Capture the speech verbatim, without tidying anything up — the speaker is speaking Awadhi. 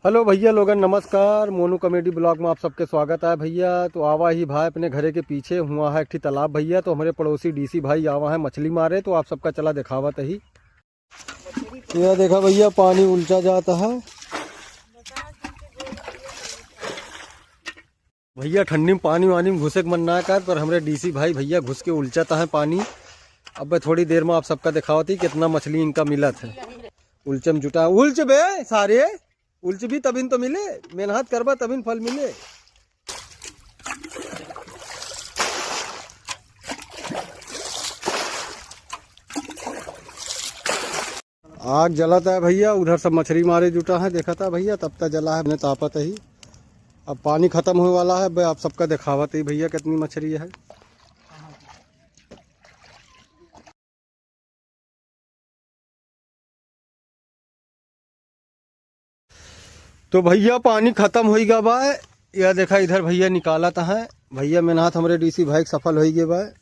हेलो भइया लोगन, नमस्कार। मोनू कॉमेडी ब्लॉग में आप सबके स्वागत है भइया। तो आवा ही भाई अपने घरे के पीछे हुआ है एक ठी तालाब भइया, तो हमरे पड़ोसी डीसी भाई आवा है मछली मारे, तो आप सबका चला देखावत ही। यह देखा भइया, पानी उलचा जाता है। भइया, ठंडी में पानी वानी में घुसे के मन ना कर, पर हमरे डीसी भाई भइया घुस के उलचत हैं पानी। अब थोड़ी देर में आप सबका देखावत ही कितना मछली इनका मिलत है। उलच में जुटा, उलच बे सारे, उलच भी तबिन तो मिले, मेहनत करबा तबिन फल मिले। आग जलत है भइया, उधर सब मछली मारे जुटा है, देखत है भइया, तब तक जला है, अपने तापत ही। अब पानी खतम होए वाला है, अब आप सबका देखावत ही भइया कितनी मछली है। तो भइया पानी खतम होई गा बा। यह देखा इधर भइया निकालत हैं। भइया मेहनत हमरे डीसी भाई के सफल होई गे बा।